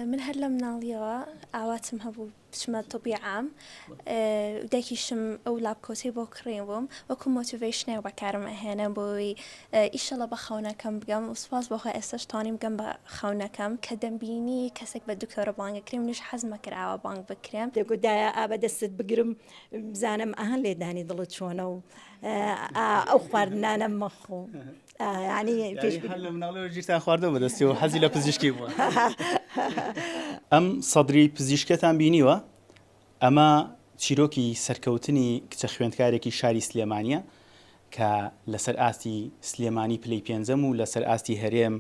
من هەر لە مناڵیەوە ئاواتم هەبوو بچمە طبی عام دایکیشم ئەو lab coat ەی بۆ کڕیم بووم وەکو motivation ێک بەکارم ئەهێنە بۆی ئیشەڵە بە خەونەکەم بگەم و سوپاس بۆ خوا ئێستاش توانیم بگەم بە خەونەکەم کە دەمبینی کەسێک بە دکتۆرە بانگەکرێم منیش حەزمە کرد ئاوا بانگ بکرێم. دەگوت دایە ئا بە دەستت بگرم بزانم ئەها لێدانی دڵت چۆنە و ئەو خواردنانە مەخۆ. یانی هەر لە مناڵەوە گیرتان خواردەوە بەدەستیەوە حەزی لە پزیشکی بووە. ئەم سەدری پزیشکەتان بینیوە؟ ئەمە چیرۆکی سەرکەوتنی کچە خوێندکارێکی شاری سلێمانیە کە لەسەر ئاستی سلێمانی پلەی پێنجەم و لەسەر ئاستی هەرێم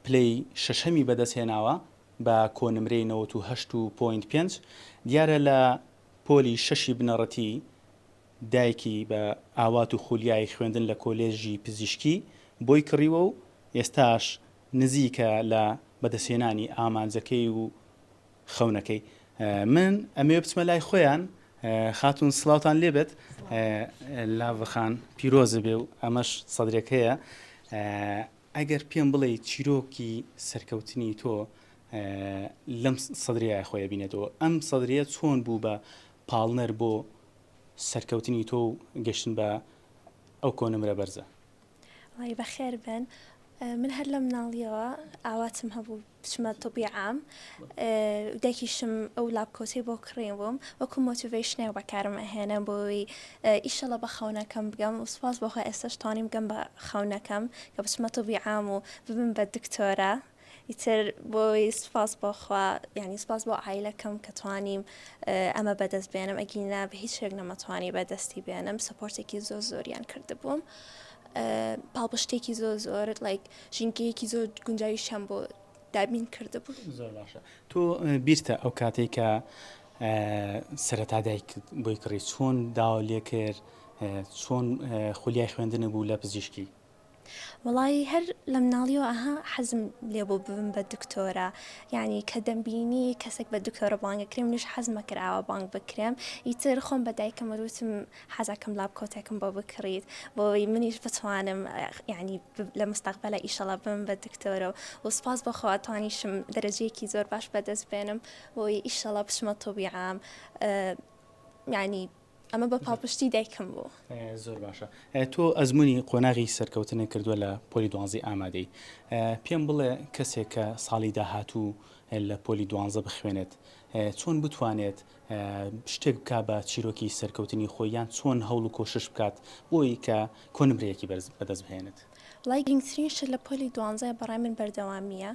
پلەی شەشەمی بەدەستهێناوە بە کۆنمرەی 98 و point پێنج دیارە لە پۆلی شەشی بنەڕەتی دایکی بە ئاوات و خولیای خوێندن لە کۆلێژی پزیشکی بۆی کڕیوە و ئێستاش نزیکە لە بەدەستهێنانی ئامانجەکەی و خەونەکەی. من ئەمەوێ بچمە لای خۆیان. خاتوون سڵاوتان لێبێت. لاڤە خان پیرۆزت بێ و ئەمەش سەدرێکەیە. ئەگەر پێم بڵێی چیرۆکی سەرکەوتنی تۆ لەم سەدرەیە خۆی ئەبینێتەوە، ئەم سەدرەیە چۆن بوو بە پاڵنەر بۆ سەرکەوتنی تۆ و گەشتن بە ئەو کۆنمرە بەرزە؟ وەڵی بەخێر بێن. من هەر لە مناڵیەوە ئاواتم هەبوو بچمە طبی عام دایکیشم ئەو lab coat ەی بۆ کڕیم بووم وەکو motivation ێک بەکارم ئەهێنە بۆی ئیشەڵە بە خەونەکەم بگەم و سوپاس بۆ خوا ئێستاش توانیم بگەم بە خەونەکەم کە بچمە طبی عام و ببم بە دکتۆرە ئیتر بۆی سوپاس بۆ خوا یانی سوپاس بۆ عایلەکەم کە توانیم ئەمە بەدەست بێنم ئەگینا بە هیچ شێک نەمەتوانی بەدەستی بێنم support ێکی زۆر زۆریان کردبووم پاڵپشتێکی زۆر زۆر like ژینگەیەکی زۆر گونجاویشیان بۆ دابین کردبوو. زۆر باشە تۆ بیرتە ئەو کاتێک کە سەرەتا دایکت بۆی کڕی چۆن داوا لێ کرد چۆن خولیای خوێندنە بوو لە پزیشکی؟ وەڵایی هەر لە مناڵیەوە ئەها حەزم لێ بوو ببم بە دکتۆرە یانی کە دەمبینی کەسێک بە دکتۆرە بانگ ئەکرێ منیش حەزمە کرد ئاوا بانگ بکرێم ئیتر خۆم بە دایکم وتم حەزەکەم lab coat ێکم بۆ بکڕیت بۆی منیش بتوانم یانی لە مستەقبەلە ئیشەڵا ببم بە دکتۆرە و سوپاس بۆ خوا توانیشم دەرەجەیەکی زۆر باش بەدەست بێنم بۆی ئیشەڵا بچمە طبی عام یانی ئەمە بە پاڵپشتی دایکم بوو. زۆر باشە تۆ ئەزموونی قۆناغی سەرکەوتنت کردووە لە پۆلی دوانزەی ئامادەی پێم بڵێ کەسێک کە ساڵی داهاتوو لە پۆلی دوانزە بخوێنێت چۆن بتوانێت شتێک بکا بە چیرۆکی سەرکەوتنی خۆی یان چۆن هەوڵ و کۆشش بکات بۆی کە کۆنمرەیەکی بەرز بەدەست بهێنێت؟ وەڵای گرنگترین شت لە پۆلی دوانزە بەڕای من بەردەوامییە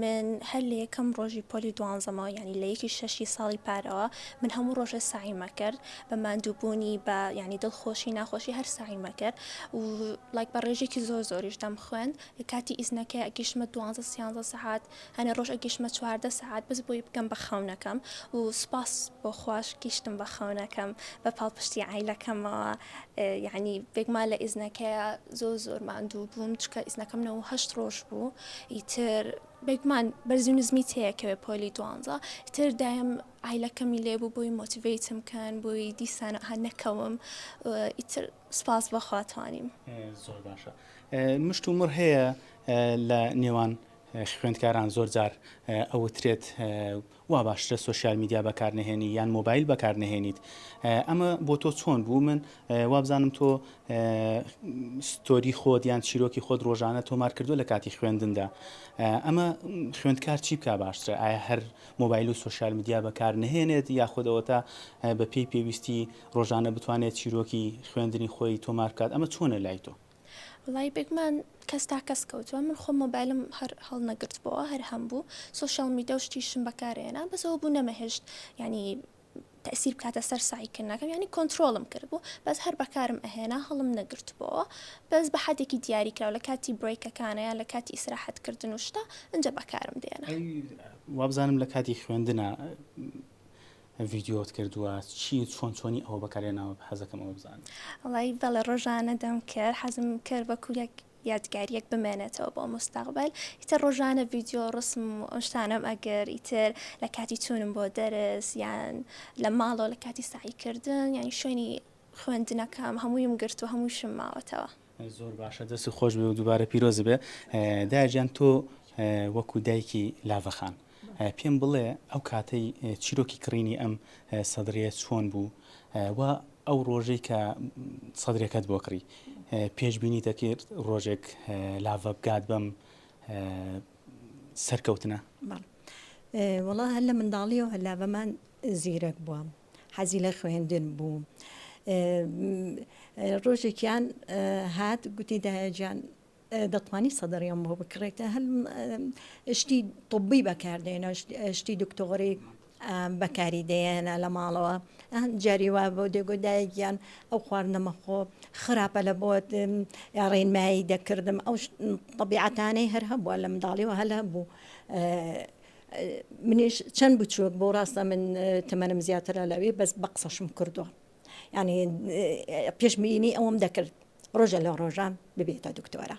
من هەر لە یەکەم ڕۆژی پۆلی دوانزەمەوە یانی لە یەکی شەشی ساڵی پارەوە من هەموو ڕۆژێ سەعیم ئەکرد بە ماندووبوونی بە یانی دڵخۆشی ناخۆشی هەر سەعیم ئەکرد و like بە ڕێژێکی زۆر زۆریش دەمخوێند کاتی ئیزنەکەی ئەگەیشتمە دوانزە سیانزە سەعات هەنێ ڕۆژ ئەگەیشتمە 14 سەعات بەس بۆی بگەم بە خەونەکەم و سوپاس بۆ خواش گەیشتم بە خەونەکەم بە پاڵپشتی عایلەکەمەوە یانی بێگومان لە ئیزنەکەیا زۆر زۆر ماندوو بووم چونکە ئیزنەکەم 98 ڕۆژ بوو ئیتر بێگومان بەرزی و نزمی تێیەکەوێ پۆلی دوانزە ئیتر دایم عایلەکەمی لێ بوو بۆی motivate م کەن بۆی دیسان ئەها نەکەوم ئیتر سپاس بەخوا توانیم. زۆر باشە مشت و مڕ هەیە لە نێوان خوێندکاران زۆر جار ئەوترێت وا باشترە social media بەکار نەهێنی یان مۆبایل بەکار نەهێنیت ئەمە بۆ تۆ چۆن بوو من وابزانم تۆ story خۆت یان چیرۆکی خۆت ڕۆژانە تۆمار کردو لە کاتی خوێندندا ئەمە خوێندکار چی بکە باشترە ئایا هەر مۆبایل و social media بەکار نەهێنێت یاخود ئەوەتا بە پێی پێویستی ڕۆژانە بتوانێت چیرۆکی خوێندنی خۆی تۆمار بکات ئەمە چۆنە لای تۆ؟ وەڵایی بێگومان کەس تا کەس کەوتوە من خۆم مۆبایلم هەر هەڵنەگرتبۆوە هەر هەمبوو social media و شتیشم بەکارئێنا بەس ئەوە بوو نەمەهێشت یانی تەئسیر بکاتە سەر سەعی کردنەکەم یانی کۆنترۆڵم کردبوو بەس هەر بەکارم ئەهێنا هەڵم نەگرتبۆوە بەس بە حەدێکی دیاری کراو لە کاتی break ەکانە یان لە کاتی ئیسراحەت کردن و شتە ئینجا بەکارم دێنا. وابزانم لە کاتی خوێندنا ڤیدیۆت کردووە چی چۆن چۆنی ئەوە بەکارهێناوە حەزەکەم ئەوە بزانم. وەڵایی بەڵێ ڕۆژانە دەمکرد حەزم کرد وەکو یەک یادگاریەک بمێنێتەوە بۆ موستەقبەل ئیتر ڕۆژانە ڤیدیۆ ڕسم و ئەو شتانەم ئەگرت ئیتر لە کاتی چوونم بۆ دەرس یان لە ماڵەوە لە کاتی سەعی کردن یانی شوێنی خوێندنەکەم هەموویم گرت و هەمووشم ماوەتەوە. زۆر باشە دەست خۆش بێ و دووبارە پیرۆز بێ دایە گیان تۆ وەکو دایکی لاڤە خان. پێم بڵێ ئەو کاتەی چیرۆکی کڕینی ئەم سەدرەیە چۆن بوو و ئەو ڕۆژەی کە سەدرەکەت بۆ کڕی پێشبینی دەکرد ڕۆژێک لاڤە بگات بەم سەرکەوتنە؟ وەڵا هەر لە منداڵیەوە هەر لاڤەمان زیرەک بووە حەزی لە خوێندن بوو ڕۆژێکیان هات گوتی دایە گیان دەتوانی سەدریەم بۆ بکڕێت هەر شتی طبی بەکاردێنە شتی دکتۆری بەکاری دەیەنە لە ماڵەوە جاری وا بۆ دێگۆ دایکیان ئەو خواردنە مەخۆ خراپە لە بۆت ڕێنمایی دەکردم ئەو طبیعەتانەی هەر هەبووە لە منداڵیەوە هەل هەبوو منیش چەند بچووک بۆ ڕاستە من تەمەنم زیاترە لەوێ بەس بە قسەشم کردووە یعنی پێشبینی ئەوەم دەکرد ڕۆژە لە ڕۆژان ببێتە دکتۆرە.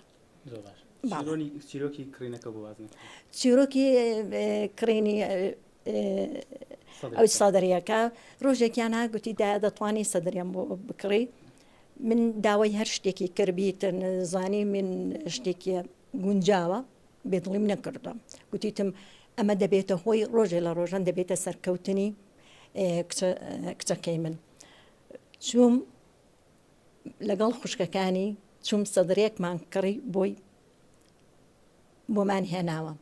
چیرۆکی کڕینەکە بۆ باس چیرۆکی کڕینی ئەو سەدریەکە ڕۆژێکیان ها گوتی دا دەتوانی سەدریم بۆ بکڕی من داوای هەر شتێکی کردبیتن زانی من شتێکی گونجاوە بێدڵیم نەکردم گوتیتم ئەمە دەبێتە هۆی ڕۆژێ لە ڕۆژان دەبێتە سەرکەوتنی کچەکەی من چوم لەگەڵ خوشکەکانی چوم سەدرێکمان کڕی بۆی بۆمان هێناوە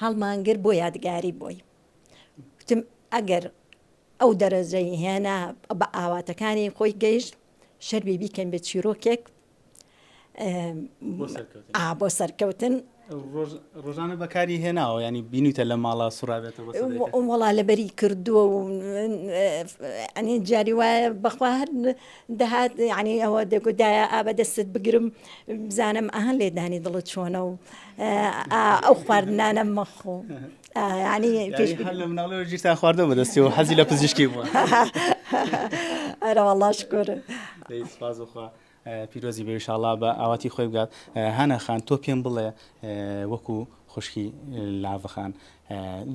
هەڵمانگر بۆ یادگاری بۆی وتم ئەگەر ئەو دەرەجەی هێنا بە ئاواتەکانی خۆی گەیشت شەربی بیکەین بە چیرۆکێک بۆ سەرکەوتن ڕۆژانە بەکاری هێناوە ینی بینیتە لە ماڵا سوڕابێتەوە وەڵا لەبەری کردووە و ئەنی جاری وایە بەخوا هەر دەهات یعنی ئەوە دەگوتدایە ئا بەدەستت بگرم بزانم ئەهان لێدانی دڵت چۆنە و ئەو خواردنانە مەخۆ ینی هەر لە مناڵەوە گیرتان خواردەوە بەدەستیەوە حەزی لە پزیشکی بووە ئەرە وەڵا شکر سپاس بخوا پیرۆزی بێ ئیشاڵا بە ئاواتی خۆی بگات هانا خان تۆ پێم بڵێ وەکو خوشکی لاڤە خان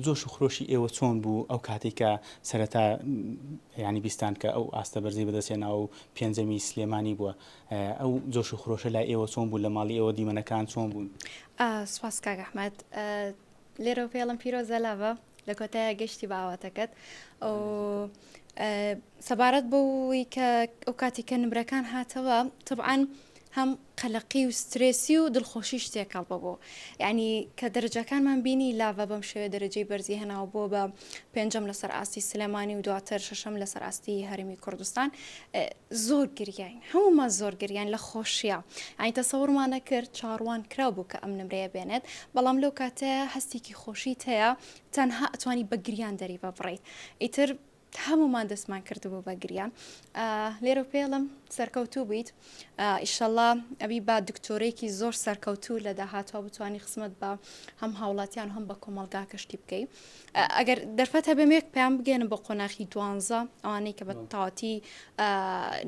جۆش و خرۆشی ئێوە چۆن بوو ئەو کاتێک کە سەرەتا ینی بیستان کە ئەو ئاستە بەرزی بەدەستێناوە و پێنجەمی سلێمانی بووە ئەو جۆش و خرۆشە لای ئێوە چۆن بوو لە ماڵی ئێوە دیمەنەکان چۆن بوون؟ سوپاس کاک ئەحمەد لێرەوە پێڵم پیرۆزە لاڤە لە کۆتایە گەشتی بە ئاواتەکەت سەبارەت بەوەی کە ئەو کاتی کە نمرەکان هاتەوە طبعاً هەم قەلەقی و سترێسی و دڵخۆشیش تێکەڵ ببوو یعنی کە دەرەجەکانمان بینی لاڤە بەم شێوەیە دەرەجەی بەرزی هێناوە بووە بە پێنجەم لەسەر ئاستی سلێمانی و دواتر شەشەم لەسەر ئاستی هەرێمی کوردستان زۆر گریاین هەموومان زۆر گریان لە خۆشیە یعنی تەسەورمان نەکرد چاڕوان کراو بوو کە ئەم نمرەیە بێنێت بەڵام لەو کاتەیە هەستێکی خۆشیت هەیە تەنها ئەتوانی بە گریان دەری ببڕیت ئیتر هەموومان دەستمان کردبوو بە گریان لێرە پێڵم سەرکەوتوو بیت ئیشەڵا ئەبی با دکتۆرێکی زۆر سەرکەوتوو لە داهاتوە بتانی خزمەت بە هەم هاوڵاتیان هەم بە کۆمەڵگا کەشتی بکەی ئەگەر دەرفەت هەبێم یەک پەیام بگەێنم بۆ قۆناخی دوانزە ئەوانەی کە بە تاواتی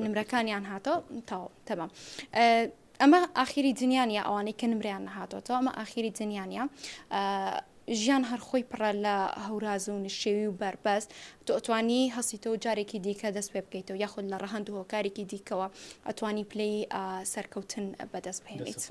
نمرەکانیان هاتەوە تاو تەمام ئەمە ئاخیری دنیا نیە ئەوانەی کە نمرەیان نەهاتۆتەوە ئەمە ئاخیری دنیا نیە ژیان هەر خۆی پڕە لە هەوراز و نشێوی و بەربەست تۆ ئەتوانی هەستیتەوە جارێکی دیکە دەست پێ بکەیتەوە یاخود لە ڕەهەند و هۆکارێکی دیکەوە ئەتوانی پلەی سەرکەوتن بەدەست بهێنیت.